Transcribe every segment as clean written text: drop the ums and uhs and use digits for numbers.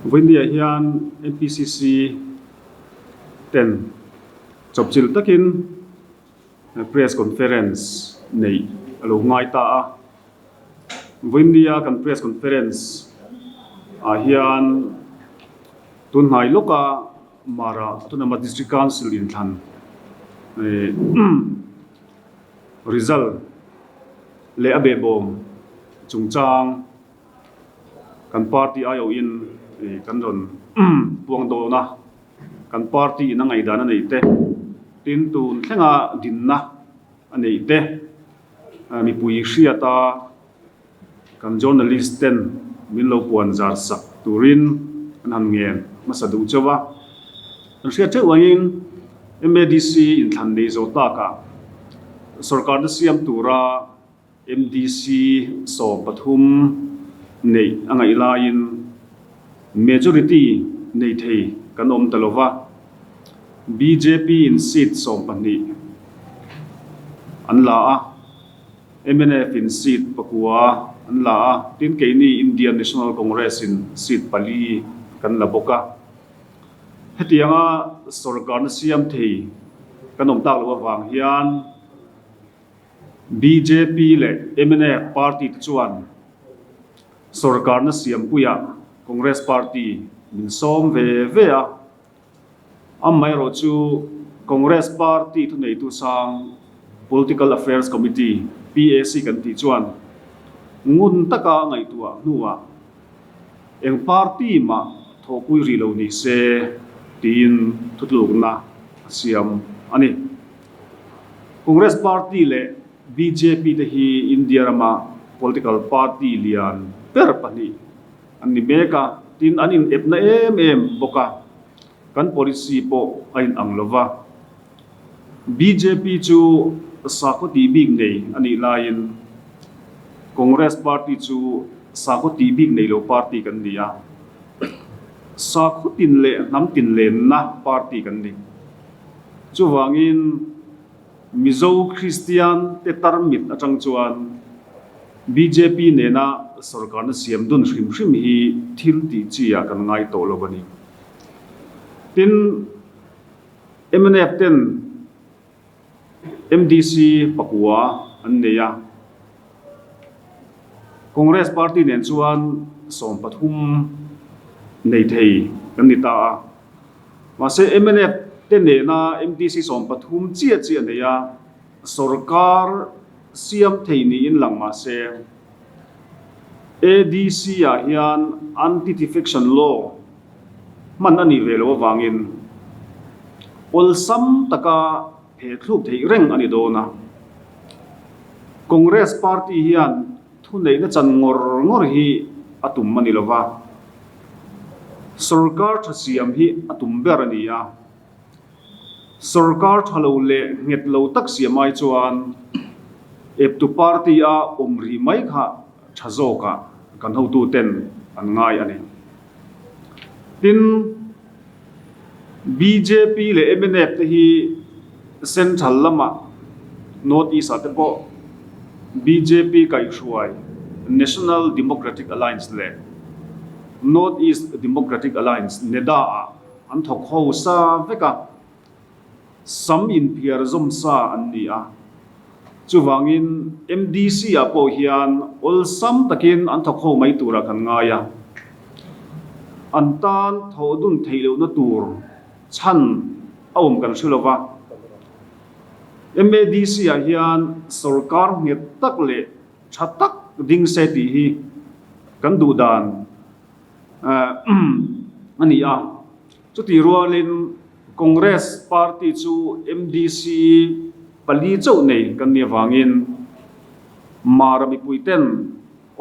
Vawinia hian MPCC ten chawpchilh takin press conference neih a lo ngai ta a. Vawinia kan press conference ah hian tunhnai lawka Mara Autonomous District Council inthlan result leh a behbawm chungchang kan party aiawhin kan rawn puang dawn a, kan party in a ngaihdan a neih te, tin tun thlenga dinna a neih te mipui hriata kan journalist ten min lo puan zar sak turin an han ngen hmasa duh chauh a. Kan hriat theuh angin MADC inthlan nei zo takah sorkarna siam tura MDC 13 neih a ngaih laiin majority nei thei kan awm ta lo va, bjp in seat 12 an la a, mnf in seat pakua an la a, tin keini Indian National Congress in seat pali kan la bawk a. Hetianga sorkarna siam thei kan awm tak loh avang hian, Bjp leh mnf party te chuan sorkarna siampuiah Congress party min sawm ve ve a, amaherawh chu Congress party thuneitu sang Political Affairs Committee, PAC, kan tih chuan ngun taka ngaihtuah hnuah eng party mah thawhpui rih lo ni se tiin thutlukna a siam a ni. Congress Party leh bjp te hi India rama political party lian ber pahnih an ni mek a, tin an inepna em em bawk a, kan policy pawh a inang lo va. Bjp chu sakhaw tih bik nei a nih laiin Congress Party chu sakhaw tih bik nei lo party kan ni a, sakhaw tin leh hnam tin lenna party kan ni. Chuvangin Mizo Kristian te tarmit atang chuan bjp nena sorkarna siam dun hrim hrim hi thil tih chi ah kan ngai tawh lo a ni. Tin, mnf ten MDC pakua an nei a, Congress party nen chuan 13 nei thei kan ni ta a. Mahse mnf te nena MDC 13 chiah chiah nei a, sorkar siam thei niin lang mahse ADC ah hian Anti-Defection Law hman a nih ve loh avangin awlsam taka phehthluk theih reng a ni dawn a. Congress party hian Thuneihna chan ngawr ngawr hi a tum a ni lo va, sorkar tha siam hi a tum ber a ni a. Sorkar tha lo leh nghet lo tak siam ai chuan eptu party a awm rih mai kha tha zawkah kan hotuten an ngai a ni. Tin, Bjp leh mnf te hi Central lamah North East ah te pawh bjp kaihhruai National Democratic Alliance leh North East Democratic Alliance, NEDA, ah an thawk ho sa vek a. Sam inphiar zawm sa an ni a, chuvangin MDC ah pawh hian awlsam takin an thawk ho mai turah kan ngai a, an tan thawh dun theih lohna tur chhan a awm kan hre lova. MADC ah hian sorkar nghet tak leh tha tak ding se tih hi kan duh dan a ni a, chutih rualin Congress party chu MDC pali chauh nei kan nih avangin Mara mipuiten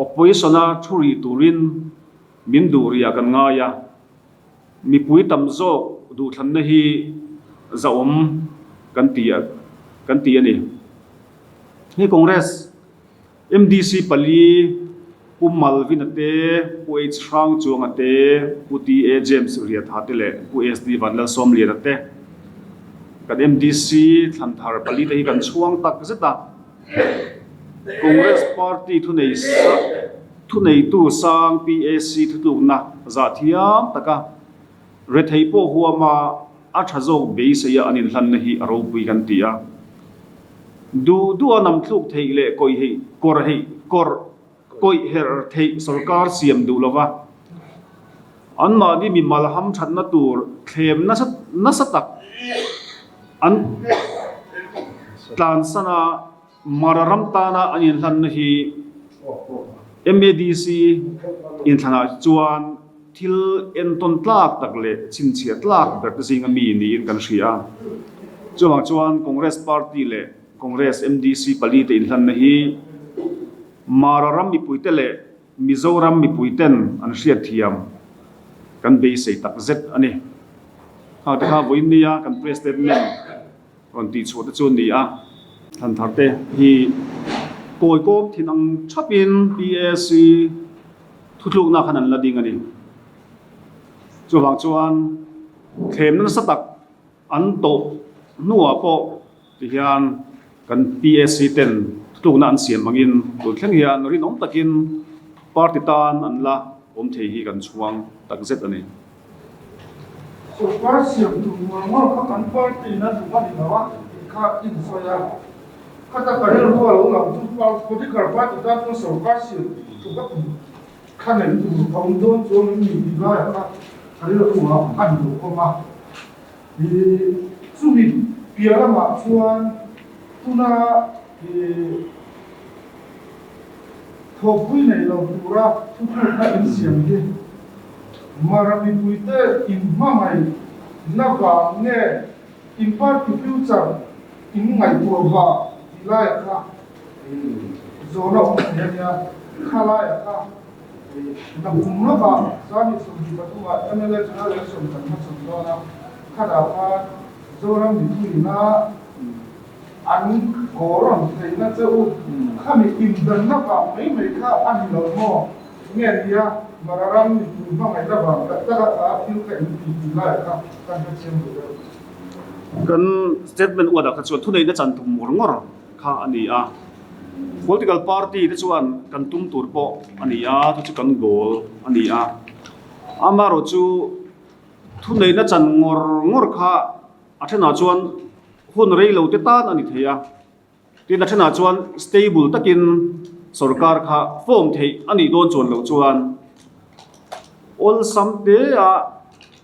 opposition-a thu rih turin min duh rih ah kan ngai a, mipui tam zawk duhthlanna hi zahawm kan ti kan ti a ni. Hei Congress MDC pali, Pu Malvin-a te, Pu H. Hrangchuanga te, Pu TA James Riatha te leh Pu SD Vanlalsawmliana te kan MDC thlanthar pali te hi kan chhuang tak zet a. Congress party thunei sa. Thuneitu sang PAC thutlukna zah thiam taka rethei pawh huama a tha zawk beiseia an inhlanna hi a ropui kan ti a. Duh duha namthluk theih leh kawih heih kawr heih kawrh kawih her theih sorkar siam duh lova anmahni mimal hamthatna tur thlem nasa nasa tak an tlansan a. Mara ram tana an inhlanna hi MADC inthlanah chuan thil entawn tlak tak leh chhinchhiah tlak ber te zinga mi niin kan hria a. Chuvang chuan Congress Party leh Congress MDC palite inhlanna hi Mara ram mipuite leh Mizoram mipuiten an hriatthiam kan beisei tak zet a ni. Khang te kha vawiin nia kan press statement Rawn tih chhuah te chu a ni a. Thlanthar te hi kawi kawm thin ang thapin PAC thuthlukna khan an la ding a ni. Chuvang chuan thlemna nasa tak an tawh hnuah pawh tihian kan PAC ten thuthlukna an siam angin tun thleng hian rinawm takin party tan an la awm thei hi kan chhuang takzet a ni. Sorkar siam tur ngawr ngawr kha kan party in a duh a ni lo a tih kha in sawi a. Khata ka rilru a lo lang chu political party tan chuan sorkar siam tluk a tum kha nei tur a awm dawn chuang in ni tih laiah kha ka rilru a a ni lo khawp a. Chumi piah lamah chuan tuna Thawkpui nei lo tura thutlukna insiam hi Mara mipuite inhmangaihna vang nge in party future in ngaihtuah vah tih laiah kha zawhna awm thei a nia. Kha laiah kha nakum lawkah Zani 23 ah mla General Election kan hmachhawn dawn a, khatah khan Zoram mipuiina An kaw rawn theihna che u khami indanna vang mai mai kha a ni lo maw? Nge nia, Mara ram mipui hmangaihna vang tak tak a tla thil kha in ti tih lai kha kan hrechiang duh deuh. Kan statement uatah kha chuan thuneihna chan tum ngawr ngawr kha a ni a, political party te chuan kan tum tur pawh a ni a, chu chu kan goal a ni a. Amaherawhchu thuneihna chan ngawr ngawr kha A thenah chuan hun rei lo te tan a ni thei a, tin a thenah chuan stable takin sorkar kha form theih a nih dawn chuan loh chuan awlsam te a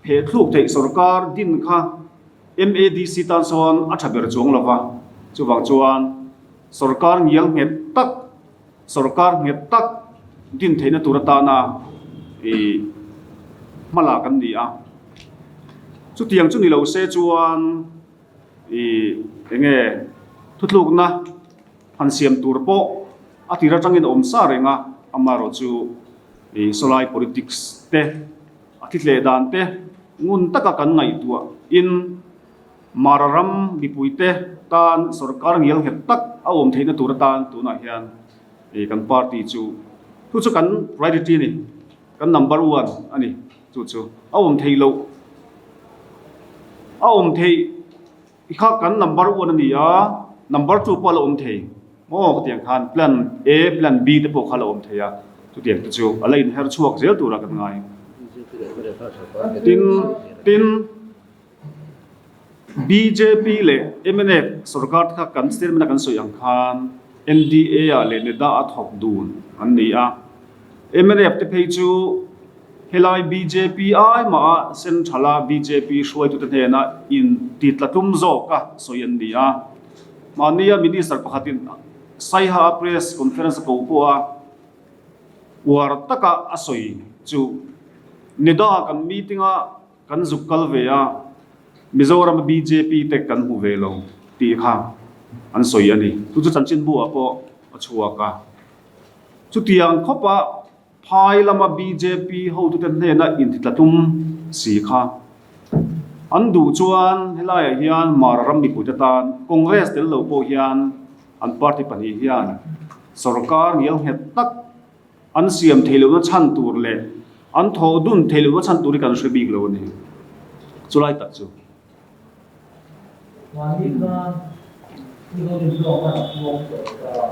phehthluk theih sorkar din kha MADC tan sawn a tha ber chuang lo va, chuvang chuan sorkar ngial nghet tak sorkar nghet tak din theihna tur atana ih hma lak an ni a. Chutiang chu ni lo se chuan ih eng nge thutlukna han siam tur pawh a tir atangin a awm sa reng a, amaherawh chu ih sawlai politics te a thi hleh dan te ngun taka kan ngaihtuah in Mara ram mipuite tan sorkar ngial nghet tak a awm theihna tur atan tunah hian ih kan party chu chu chu kan priority a ni. Kan number one a ni chu chu a awm theih loh a awm theih i kha kan number one a ni a number two pawh a la awm thei maw khatiang khan plan A plan B te pawh kha a la awm thei a chutiang te chu a la inher chhuak zel tura kan ngai tin tin. Bjp leh mnf sorkar te kha kan statement a kan sawi ang khan NDA ah leh NEDA a thawk dun an ni a. Mnf te phei chu helai bjp ai mah a central a bjp hruaitute hnena inti tla tum zawk a sawi an ni a. Mahnia minister pakhatin Saiha a press conference a ko pawh a uar taka a sawi chu NEDA kan meeting a Kan zuk kal ve a, Mizoram a bjp te kan hmu ve lo tih kha an sawi a ni. Chu chu chanchinbu ah pawh a chhuak a. Chutiang khawpa phai lama bjp hotute hnena intitlatum si kha an duh chuan helaiah hian Mara ram mipuite tan Congress tel lo pawh hian an party pahnih hian sorkar ngial nghet tak An siam theih lohna chhan tur leh an thawh dun theih lohna chhan tur hi kan hre bik lo a ni. Chulai tak chu. Mahni khan Mizo Rinhlawk khan a puang tawh ta.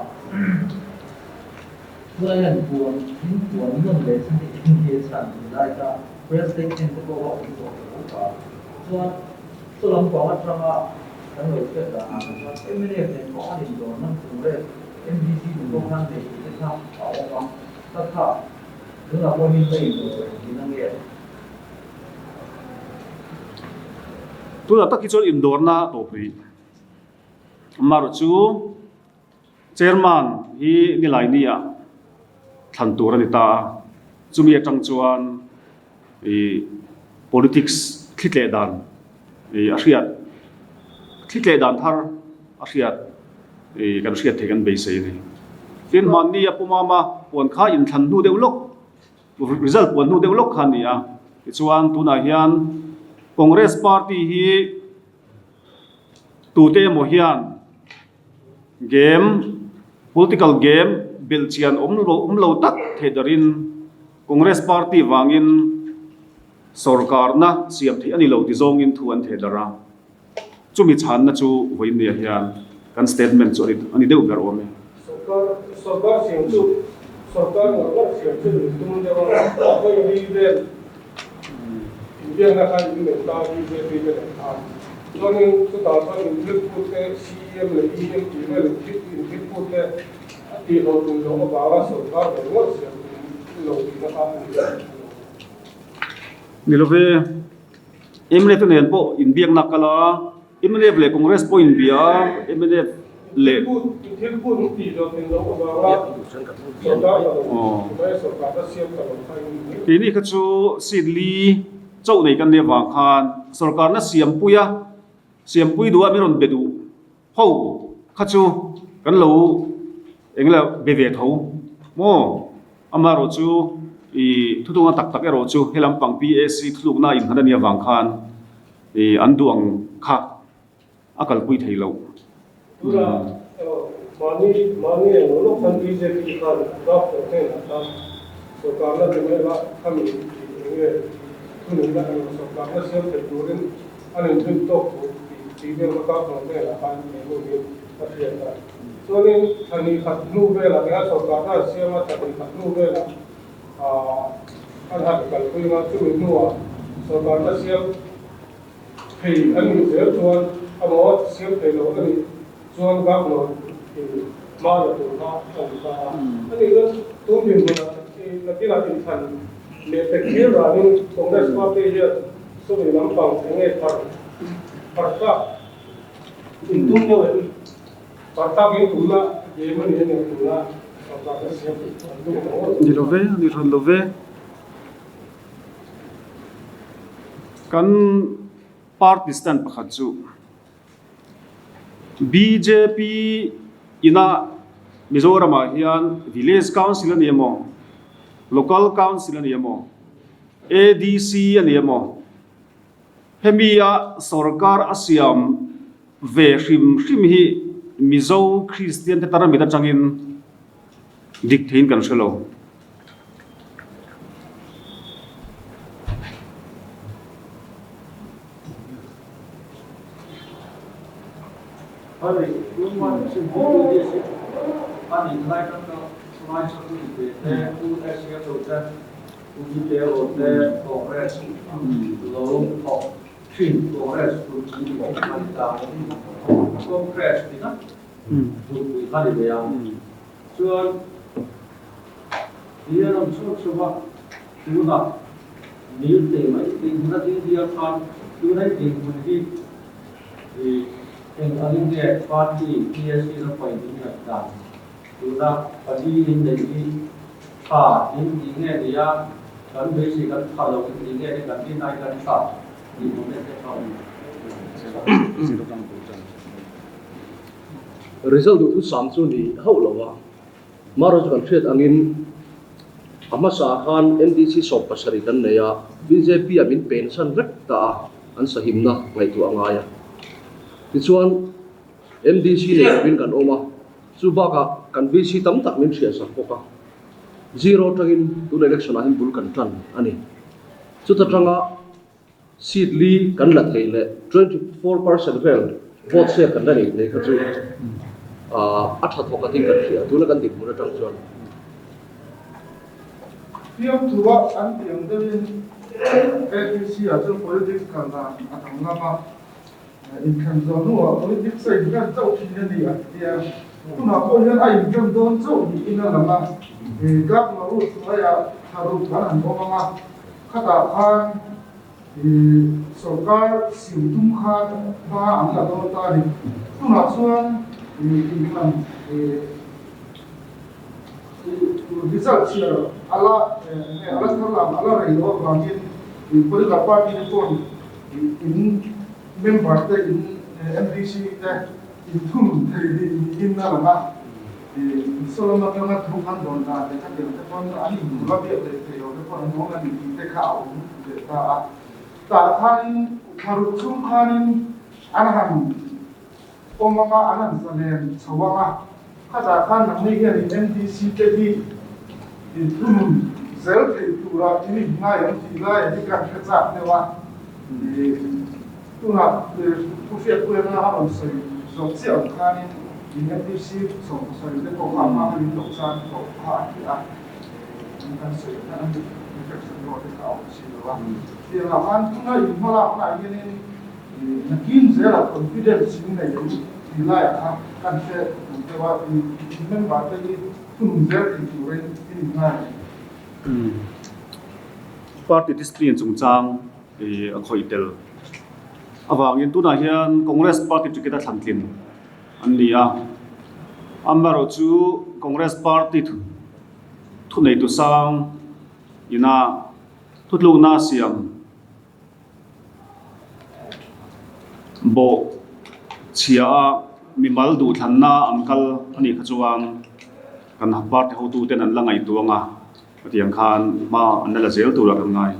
Tunah hian puan in puan nawn leh chhan hi eng nge chhan tih lai kha press statement te pawh a awm tawh lo a. Chuan saw lampang atanga kan lo hriat danah kha chuan mnf nen pawh an indawrna Congress, MDC te pawh khan nei tih te kha a awm a. Kha kha tunah pawh hian la indawr reng tihna nge? Tunah tak hi chuan indawrna a tawp rih. Amaherawhchu Chairman hi Nilaini ah thlan tur a ni ta a, chumi atang chuan ih politics thli tleh dan ih a hriat thli tleh dan thar a hriat ih kan hriat theih kan beisei a ni. Tin, hmanni a pumama puan kha inthlan hnu deuh lawk result puan hnu deuh lawk kha a ni a, tichuan tunah hian Congress party hi tute emaw hian Game, political game belhchian awm lo awm lo tak thei darin Congress party vangin sorkarna siam theih a ni lo ti zawngin thu an theh dar a. Chumi chhanna chu vawiinniah hian kan statement chu a ni deuh ber awm e. Sorkar sorkar siam chu sorkar ngawr ngawr siam chu in tum deuh a, vawi li vel Inbiakna kha in nei ta bjp te nen khan. Chuanin chutah chuan inthilphut te CEM leh EM tih vel inthilphut te a tihhlawhtlin loh avanga sorkar ve ngawt siam in lo tihna kha a ni lo. Ni love, mla te nen pawh inbiakna a kal a, mnf leh Congress pawh inbia a, mnf leh. Inthilphut in tihhlawhtlin loh avanga sorkar ta lo mai sorkar ta siam ta lo kha in ni. Keini kha chu seat li chauh nei kan nih avang khan sorkarna siampui a, siampui duh a min rawn be duh ho kha chu kan lo eng la be ve tho maw? Amaherawh chu ih thuthlukna tak tak erawh chu helam pang PAC thuthlukna innghat a nih avang khan ih an duh ang kha a kalpui thei lo. Tunah mahni mahni eng lo lawk khan bjp khan doctor hnenah khan sorkarna Jamela khami tih eng nge thununna eng lo sorkarna siam thei turin an inrin tawk thu tih tih vel kha doctor hnenah khan eng emaw in a hriat a. Chuanin thla hnih khat hnu velah khan sorkarna an siam a, thla hnih khat hnu velah an han kalpui anga chumi hnuah sorkarna siam Thei an nih zel chuan amaw siam thei lo a nih chuan Governor in hma la tur kha a ni ta a. A nih chuan tun dinhmunah nakinah inthlan leh pek thil ranin Congress party hian sawmi lampang eng nge phar phar tlak in tum deuh em? Phar tlak in tumna game a ni aniang tuna sorkar na siam an tum ta ngawt. Ni lo ve, ni hran lo ve. Kan party stand pakhat chu bjp ina Mizoramah hian village council a ni emaw, local council a ni emaw, ADC a ni emaw, hemi a sorkar a siam ve hrim hrim hi Mizo Kristian te tarmit atangin Dik theiin kan hre lo. Chuan ti a rawn chhuak chhuak a, tunah nil teh mai dinhmun a ding dial khan tuna i dinhmun hi ih eng angin nge party PAC ram in ngaih dan tuna pali in neih hi tha in tih nge ni a, kan beisei kan tha lo in tih nge ni kan rinai kan tha dinhmun en te kha awm. Result duh thusam chu ni hauh lo a, Marawh chu kan hriat angin a hmasa khan MDC 17 kan nei a, bjp ah min pensan vek ta a, an sahimna ngaihtuah a ngai a. Tichuan MDC nei lovin kan awm a, chu bakah kan VC tam tak min hriatsak bawk a, zero atangin tun election ah hian bul kan tan a ni. Chuta tanga Seat li kan la thei leh 24% vel vote share kan la nei thei kha chu a tha thawk atin kan hria tuna kan dinhmun atang chuan. Fiamthua an tih ang deuhin APC ah chuan politics kal dan a danglam a, inthlan zawh hnuah politics a intan chauh thin a ni an ti a, tunah pawh hian a intan dawn chauh niin a lang a, Governor Ruth hnuaiah thla ruk an han awm ang a, khatah khan Sorkar siam tum khan hma an la dawn ta a ni. Tunah chuan inthlan result chhiar a la nge a la thar lam a la rei loh avangin political party te pawhin in member te in MDC te inthunun thei rih niin a lang a. Solomon atanga thu kan dawn dan leh khatiang te pawn an inhmu a biak leh thei lo te pawn an awm a ni tih te kha a awm leh ta a. Tah khanin thla ruk chhung khanin an han awm anga an han zalen chho ang a, khatah khan nangni hian in MDC te hi inthunun zel thei tura in inngai ang tih lai hi kan hre chak deuh a. Tunah thu hriatpuiana a rawn sawi zawk chiah ang khanin in MDC 17 te pawh kha a hma khan in lo chan tawh kha a ti a, an kan sawi khan an reflection erawh te kha a awm si lo a. Tiangah khan tuna in hmalaknaah hianin nakin zela confidence in nei ang tih laiah kha kan hre duh deuh a, in member te hi thunun zel thei turin in inngai a ni. Party discipline chungchang a khawih tel avangin tunah hian Congress party ticket a thlan tlin an ni a, amaherawhchu Congress party thuneitu sang ina thutlukna siam bawh chhia a mimal duhthlanna an kal a nih kha chuan kan party hotuten an la ngaihtuah ang a, hetiang khan hma an la la zel tur a kan ngai.